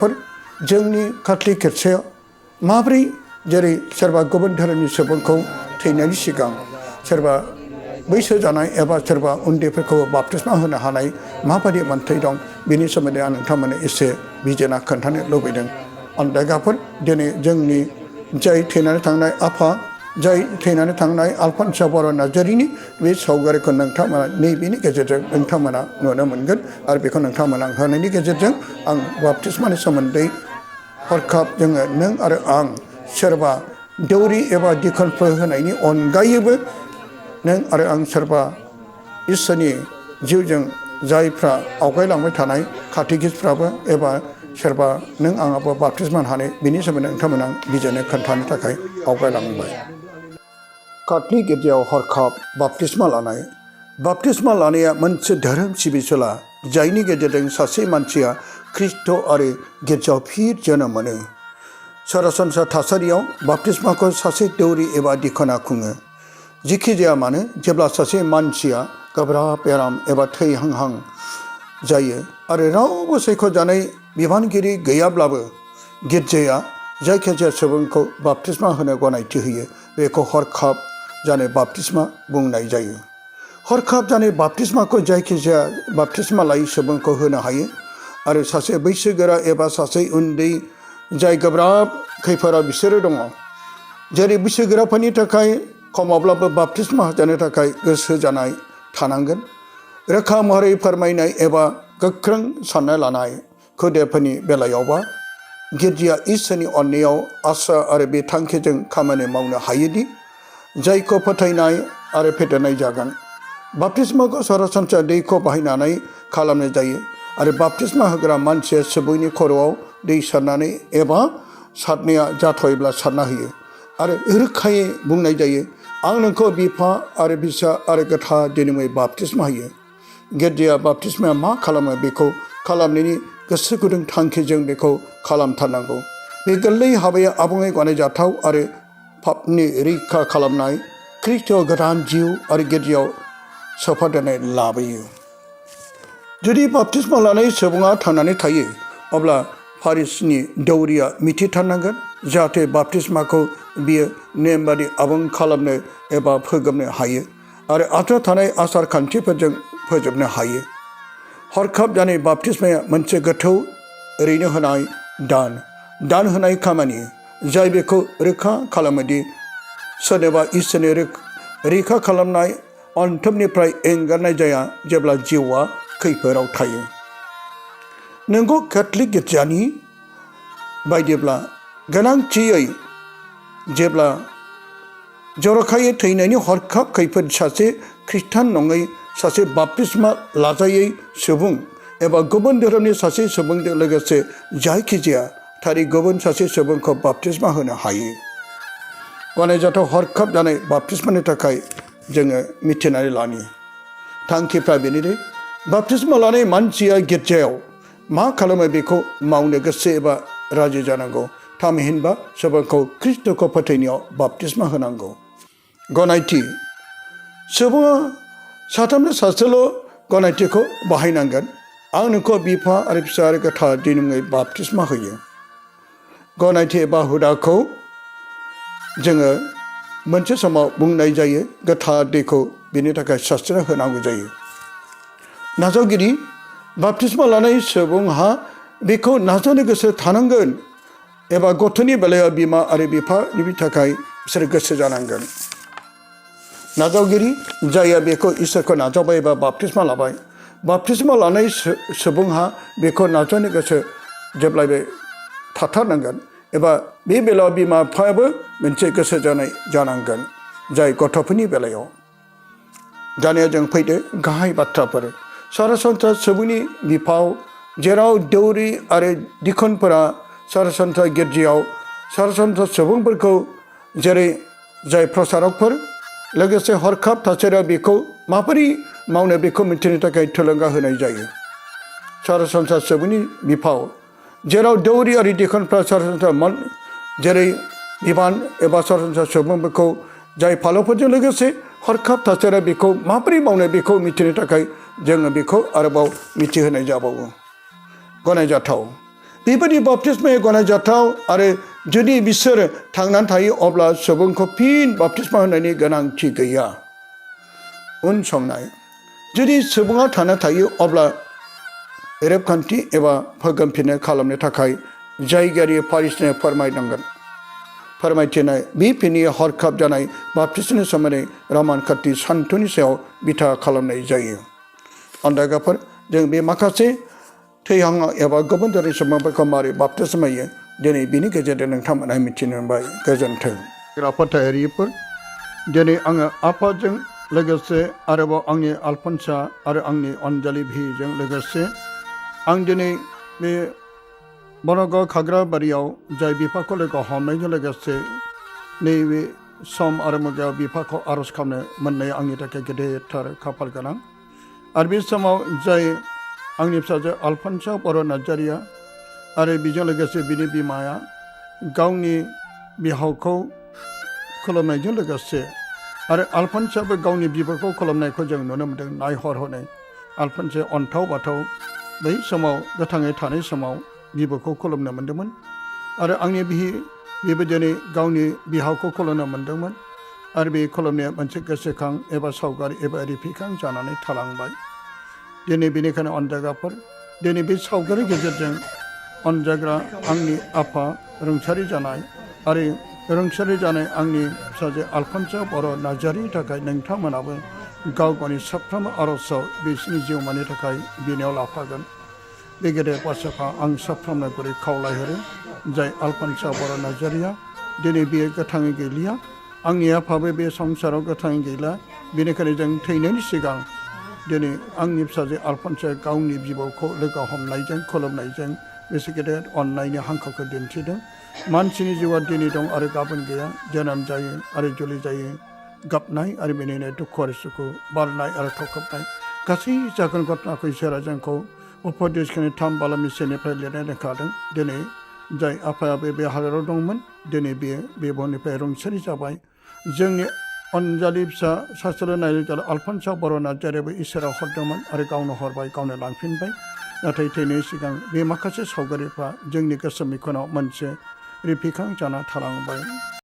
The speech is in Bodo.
जोंनि काथलिक गिर्जायाव माब्रै जेरै सोरबा गुबुन धोरोमनि सुबुंखौ थैनायनि सिगां सोरबा बैसो जानाय एबा सोरबा उन्दैफोरखौ बाप्तिस्मा होनो हानाय माबायदि मोन्थाय दं बेनि सोमोन्दै आं नोंथांमोननो एसे बिजिरना खोन्थानो लुबैदों। अनदायगाफोर दिनै जोंनि जाय थैनानै थांनाय आफा जाय थैनानै थांनाय आलफानसा बर' नार्जारिनि बे सावगारिखौ नोंथांमोना नैबेनि गेजेरजों नोंथांमोना नुनो मोनगोन आरो बेखौ नोंथांमोना होनायनि गेजेरजों आं बाप्तिस्मानि सोमोन्दै हरखाब जोङो नों आरो आं सोरबा दौरि एबा दिखोनफोर होनायनि अनगायैबो नों आरो आं सोरबा इसोरनि जिउजों जायफ्रा आवगायलांबाय थानाय काटेकिस्टफ्राबो एबा सोरबा नों आंहाबो बाप्तिस्मा हानाय बिनि सोमोन्दै नोंथांमोना बिजिरनो खोन्थानो थाखाय आवगायलांबाय। काथलिक गिर्जायाव हरखाब बाप्तिस्मा लानाय। बाप्तिस्मा लानाया मोनसे धोरोम सिबिसुला जायनि गेजेरजों सासे मानसिया ख्रिस्ट' आरो गिर्जायाव फिन जोनोम मोनो। सरासनस्रा थासारियाव बाप्तिस्माखौ सासे दौरि एबा दिखोना खुङो। जिखि जाया मानो जेब्ला सासे मानसिया गोब्राब बेराम एबा थैहांहां जायो आरो रावबो सायख'जानाय बिबानगिरि गैयाब्लाबो गिर्जाया जायखिजाया सुबुंखौ बाप्तिस्मा होनो गनायथि होयो। बेखौ हरखाब जानाय बाप्तिस्मा बुंनाय जायो। हरखाब जानाय बाप्तिस्माखौ जायखिजाया बाप्तिस्मा लायै सुबुंखौ होनो हायो आरो सासे बैसोगोरा एबा सासे उन्दै जाय गोब्राब खैफोदाव बिसोरो दङ। जेरै बैसोगोराफोरनि थाखाय खमावब्लाबो बाप्तिस्मा होजानो थाखाय गोसो जानाय थानांगोन। रोखा महरै फोरमायनाय एबा गोख्रों सानना लानाय खुदियाफोरनि बेलायावबा गिर्जाया इसोरनि अननायाव आसा आरो बे थांखिजों खामानि मावनो हायोदि जायखौ फोथायनाय आरो फेदेरनाय जागोन। बाप्तिस्माखौ सरासनस्रा दैखौ बाहायनानै खालामनाय जायो आरो बाप्तिस्मा होग्रा मानसिया सुबुंनि खर'आव दै सारनानै एबा सारनाया जाथावैब्ला सारना होयो आरो रोखायै बुंनाय जायो आं नोंखौ बिफा आरो फिसा आरो गोथार दैनि बाप्तिस्मा होयो। गिर्जाया बाप्तिस्माया मा खालामो बेखौ खालामनायनि गोसो गुदुं थांखिजों बेखौ खालामथारनांगौ। बे गोरलै हाबाया आबुङै गनायजाथाव आरो पापनि रैखा खालामनाय ख्रिस्ट' गोदान जिउ आरो गिर्जायाव सोफादेरनाय लाबोयो। जुदि बाप्तिस्मा लानाय सुबुङा थांनानै थायो अब्ला पारिशनि दौरिया मिथिथारनांगोन जाहाथे बाप्तिस्माखौ बियो नेमबादि आबुं खालामनो एबा फोजोबनो हायो आरो आद्रा थानाय आसार खान्थिफोरजों फोजोबनो हायो। हरखाब जानाय बाप्तिस्माया मोनसे गोथौ ओरैनो होनाय दान होनाय खामानि जाय बेखौ रोखा खालामोदि सोरनोबा इसोरनि रैखा खालामनाय अनथोबनिफ्राय एंगारनाय जाया जेब्ला जिउआ खैफोदाव थायो। नोंगौ काथलिक गिर्जानि बायदिब्ला गोनांथियै जेब्ला जर'खायै थैनायनि हरखाब खैफोद सासे खृष्टान नङै सासे बाप्तिस्मा लाजायै सुबुं एबा गुबुन धोरोमनि सासे सुबुंजों लोगोसे जायखिजाया थारै गुबुन सासे सुबुंखौ बाप्तिस्मा होनो हायो। गनायजाथाव हरखाब जानाय बाप्तिस्मानि थाखाय जोङो मिथिनानै लानि थांखिफ्रा बेनोदि बाप्तिस्मा लानाय मानसिया गिर्जायाव मा खालामो बेखौ मावनो गोसो एबा राजि जानांगौ। थामहिनबा सुबुंखौ ख्रिस्ट'खौ फोथायनायाव बाप्तिस्मा होनांगौ। गनायथि सुबुङा साथामनि सासेल' गनायथिखौ बाहायनांगोन आं नोंखौ बिफा आरो फिसा आरो गोथार दैनि बाप्तिस्मा होयो। गनायथि एबा हुदाखौ जोङो मोनसे समाव बुंनाय जायो गोथार दैखौ बेनि थाखाय सारस्रिना होनांगौ जायो। नाजावगिरि बाप्तिस्मा लानाय सुबुंहा बेखौ नाजावनो गोसो थानांगोन एबा गथ'नि बेलायाव बिमा आरो बिफानि थाखाय बिसोर गोसो जानांगोन। नाजावगिरि जायहा बेखौ इसोरखौ नाजावबाय एबा बाप्तिस्मा लाबाय बाप्तिस्मा लानाय सुबुंहा बेखौ नाजावनो गोसो जेब्लायबो थाथारनांगोन एबा बे बेलायाव बिमा बिफायाबो मोनसे गोसो जानाय जानांगोन। जाय गथ'फोरनि बेलायाव दानिया जों फैदो गाहाय बाथ्राफोर सरासनस्रा सुबुंनि बिफाव जेराव दौरि आरो दिखोनफोरा सरासनस्रा गिर्जायाव सरासनस्रा सुबुंफोरखौ जेरै जाय प्रसारकफोर लोगोसे हरखाब थासारियाव बेखौ माबोरै मावनो बेखौ मिथिनो थाखाय थुलुंगा होनाय जायो। सरासनस्रा सुबुंनि बिफाव जेराव दौरि आरो दिखोनफ्रा सरासनस्रा जेरै बिबान एबा सरासनस्रा सुबुंफोरखौ जाय फालोफोरजों लोगोसे हरखाब थासारियाव बेखौ माबोरै मावनो बेखौ मिथिनो थाखाय जोङो बेखौ आरोबाव मिथिहोनाय जाबावो। गनायजाथाव बेबायदि बाप्तिस्माया गनायजाथाव आरो जुदि बिसोर थांनानै थायो अब्ला सुबुंखौ फिन बाप्तिस्मा होनायनि गोनांथि गैया। उनसंनाय जुदि सुबुङा थांना थायो अब्ला रेबखान्थि एबा फोरमायफिननाय खालामनो थाखाय जायगायारि फारिसिनो फोरमायनांगोन। फोरमायथिनाय बे फिननि हरखाब जानाय बाप्तिस्मानि सोमोन्दै रामानखान्थि सान्थौनि सायाव बिथा खालामनाय जायो। अनदायग्राफोर जों बे माखासे थैहां एबा गुबुन धोरोमनि सुबुंफोरखौ मारै बाप्तिस्मा होयो दिनै बिनि गेजेरजों नोंथांमोनहा मिथिनो मोनबाय। गोजोन्थों। फोथायारिफोर दिनै आङो आफाजों लोगोसे आरोबाव आंनि आलफनसा आरो आंनि अनजालि भिजों लोगोसे आं दिनै बे बरगाव खाग्राबारियाव जाय बिफाखौ लोगो हमनायजों लोगोसे नैबे सम आरो मुगायाव बिफाखौ आर'ज खालामनो मोननाया आंनि थाखाय गेदेरथार खाफाल गोनां। आरो बे समाव जाय आंनि फिसाजो आलफनसा बर' नार्जारिया आरो बेजों लोगोसे बिनि बिमाया गावनि बिहावखौ खुलुमनायजों लोगोसे आरो आलफनसाबो गावनि बिबारखौ खुलुमनायखौ जों नुनो मोन्दों। नायहरहोनाय आलफनसाया अन्थाव बाथाव बै समाव गोथाङै थानाय समाव बिबोखौ खुलुमनो मोन्दोंमोन आरो आंनि बेबो दिनै गावनि बिहावखौ खुलुमनो मोन्दोंमोन आरो बे खुलुमनाया मोनसे गोसोखां एबा सावगारि एबा रिफिखां जानानै थालांबाय। दिनै बेनिखायनो अनजाग्राफोर दिनै बे सावगारिनि गेजेरजों अनजाग्रा आंनि आफा रुंसारि जानाय आरो रुंसारि जानाय आंनि फिसाजो आलफनसा बर' नार्जारिनि थाखाय नोंथांमोनाबो गाव गावनि साफ्रोमबो आर'जआव बिसोरनि जिउमानि थाखाय बिनायाव लाफागोन। बे गेदेर बाथ्राखौ आं साफ्रोमनो बोरै खावलायहरो जाय आलफनसा बर' नार्जारिया दिनै बियो गोथाङै गैलिया। आंनि आफाबो बे संसाराव गोथाङै गैला। बेनिखायनो जों थैनायनि सिगां दिनै आंनि फिसाजो आलफनसाया गावनि बिबौखौ लोगो हमनायजों खुलुमनायजों बेसे गेदेर अननायनि हांखोखौ दिन्थिदों। मानसिनि जिउआ दिनै दं आरो गाबोन गैया। जोनोम जायो आरो जुलि जायो। गाबनाय आरो मिनिनाय, दुखु आरो सुखु, बारनाय आरो थरखबनाय गासै जागोन घटनाखौ इसोरा जोंखौ उपदेशनि 3 बालामिसेनिफ्राय लिरनाय लेखादों। दिनै जाय आफायाबो बे हादराव दंमोन दिनै बेयो बे बुहुमनिफ्राय रुंसारि जाबाय। जोंनि अनजालि फिसा सासेल' नायजाल आलफनसा बर' नार्जारियाबो इसोरा हरदोंमोन आरो गावनो हरबाय, गावनो लांफिनबाय। नाथाय थैनायनि सिगां बे माखासे सावगारिफ्रा जोंनि गोसो बिखनाव मोनसे रिफिखां जाना थालांबाय।